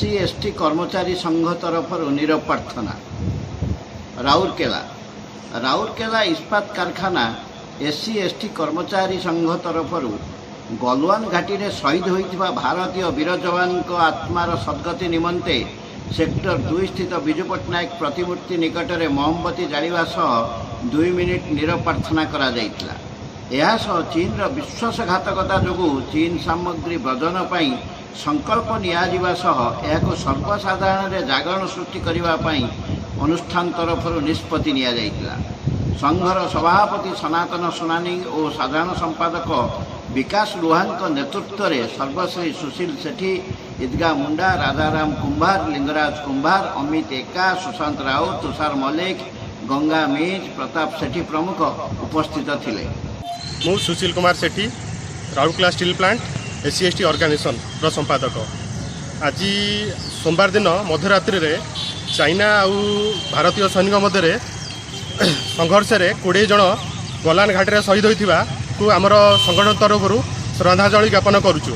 SC ST କର୍ମଚାରୀ ସଂଘ ତରଫରୁ ନୀରବ ପ୍ରାର୍ଥନା। ରାଉରକେଲା, ରାଉରକେଲା ଇସ୍ପାତ କାରଖାନା ଏସ୍ସି ଏସ୍ଟି କର୍ମଚାରୀ ସଂଘ ତରଫରୁ ଗଲୱାନ ଘାଟିରେ ଶହୀଦ ହୋଇଥିବା ଭାରତୀୟ ବୀର ଯବାନଙ୍କ ଆତ୍ମାର ସଦ୍ଗତି ନିମନ୍ତେ ସେକ୍ଟର 2 ସ୍ଥିତ ବିଜୁ ପଟ୍ଟନାୟକ ପ୍ରତିମୂର୍ତ୍ତି ନିକଟରେ ମହମବତୀ ଜାଳିବା ସହ 2 ମିନିଟ୍ ନୀରବ ପ୍ରାର୍ଥନା କରାଯାଇଥିଲା। ଏହା ସହ ଚୀନର ବିଶ୍ୱାସଘାତକତା ଯୋଗୁଁ ଚୀନ ସାମଗ୍ରୀ ବର୍ଜନ ପାଇଁ ସଂକଳ୍ପ ନିଆଯିବା ସହ ଏହାକୁ ସର୍ବସାଧାରଣରେ ଜାଗରଣ ସୃଷ୍ଟି କରିବା ପାଇଁ ଅନୁଷ୍ଠାନ ତରଫରୁ ନିଷ୍ପତ୍ତି ନିଆଯାଇଥିଲା। ସଂଘର ସଭାପତି ସନାତନ ସୁନାନୀ ଓ ସାଧାରଣ ସମ୍ପାଦକ ବିକାଶ ଲୁହାଙ୍କ ନେତୃତ୍ୱରେ ସର୍ବଶ୍ରୀ ସୁଶୀଲ ସେଠୀ, ଇଦଗା ମୁଣ୍ଡା, ରାଜାରାମ କୁମ୍ଭାର, ଲିଙ୍ଗରାଜ କୁମ୍ଭାର, ଅମିତ ଏକା, ସୁଶାନ୍ତ ରାଉତ, ତୁଷାର ମଲ୍ଲିକ, ଗଙ୍ଗା ମିଜ, ପ୍ରତାପ ସେଠୀ ପ୍ରମୁଖ ଉପସ୍ଥିତ ଥିଲେ। ମୁଁ Sushil Kumar Sethi, Rourkela steel plant S C S T ଅର୍ଗାନାଇଜେସନର ସମ୍ପାଦକ। ଆଜି ସୋମବାର ଦିନ ମଧ୍ୟରାତ୍ରିରେ ଚାଇନା ଆଉ ଭାରତୀୟ ସୈନିକ ମଧ୍ୟରେ ସଂଘର୍ଷରେ 20 ଜଣ ଗଲାନ ଘାଟିରେ ଶହୀଦ ହୋଇଥିବାକୁ ଆମର ସଂଗଠନ ତରଫରୁ ଶ୍ରଦ୍ଧାଞ୍ଜଳି ଜ୍ଞାପନ କରୁଛୁ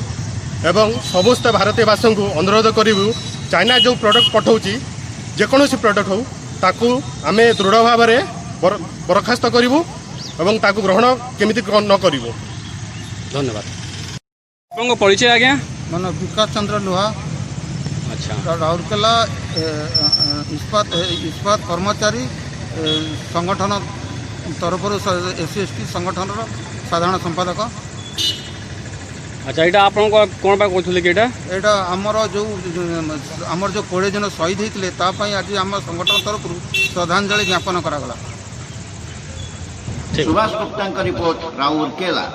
ଏବଂ ସମସ୍ତ ଭାରତୀୟବାସୀଙ୍କୁ ଅନୁରୋଧ କରିବୁ, ଚାଇନା ଯେଉଁ ପ୍ରଡ଼କ୍ଟ ପଠାଉଛି, ଯେକୌଣସି ପ୍ରଡ଼କ୍ଟ ହେଉ, ତାକୁ ଆମେ ଦୃଢ଼ ଭାବରେ ବରଖାସ୍ତ କରିବୁ ଏବଂ ତାକୁ ଗ୍ରହଣ କେମିତି ନ କରିବୁ। ଧନ୍ୟବାଦ। ଆପଣଙ୍କ ପରିଚୟ ଆଜ୍ଞା? ମୋ ନାଁ ବିକାଶ ଚନ୍ଦ୍ର ଲୁହା। ରାଉରକେଲା ଇସ୍ପାତ କର୍ମଚାରୀ ସଂଗଠନ ତରଫରୁ ଏସ୍ ସି ଏସ୍ ଟି ସଂଗଠନର ସାଧାରଣ ସମ୍ପାଦକ। ଆଚ୍ଛା, ଏଇଟା ଆପଣଙ୍କ କ'ଣ ପାଇଁ କହୁଥିଲେ କି ଏଇଟା? ଏଇଟା ଆମର ଯେଉଁ 20 ଜଣ ଶହୀଦ ହେଇଥିଲେ, ତା ପାଇଁ ଆଜି ଆମ ସଂଗଠନ ତରଫରୁ ଶ୍ରଦ୍ଧାଞ୍ଜଳି ଜ୍ଞାପନ କରାଗଲା। ସୁଭାଷ ଗୁପ୍ତାଙ୍କ ରିପୋର୍ଟ, ରାଉରକେଲା।